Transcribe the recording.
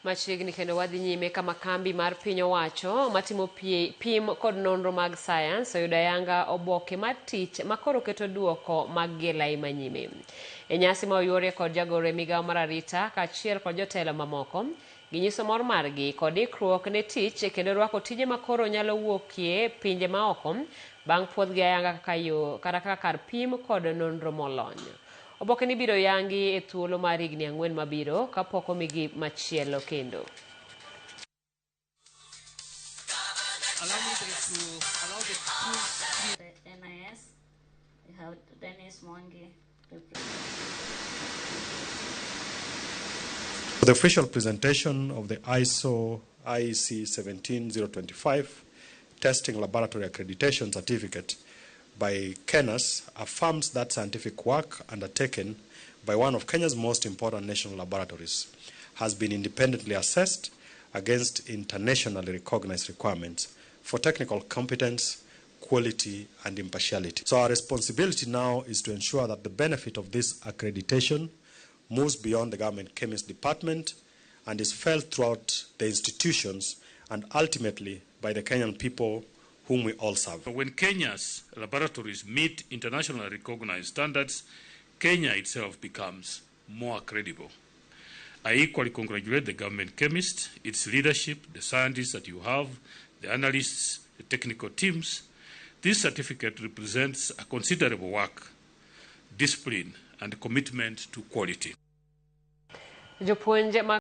Machiegni kendo wadhi nyime kama kambi mar piny owacho matimo pim kod nonro mag sayans oyudo ayanga oboke mar tich makoro keto duoko mag gi e lai manyime. E nyasi ma oyuorie kod jagoro e migawo mar arita kaachiel kod jotelo mamoko, ginyiso mor margi kod ikruok ne tich kendo rwako tije makoro nyalo wuokie pinje maoko bang' puodhgi ayanga kaka yo kata kaka kar pim kod nonro molony. Oboke ni biro yangi e thuolo mar higni 4 mabiro kapok omigi machielo kendo. Allow me to allow the two The NIS, we have Dennis Mwangi. The official presentation of the ISO IEC 17025 Testing Laboratory Accreditation Certificate by KENAS affirms that scientific work undertaken by one of Kenya's most important national laboratories has been independently assessed against internationally recognized requirements for technical competence, quality, and impartiality. So our responsibility now is to ensure that the benefit of this accreditation moves beyond the government chemist department and is felt throughout the institutions and ultimately by the Kenyan people whom we all serve. When Kenya's laboratories meet internationally recognized standards, Kenya itself becomes more credible. I equally congratulate the government chemist, its leadership, the scientists that you have, the analysts, the technical teams. This certificate represents a considerable work, discipline, and commitment to quality. Jopuonj mag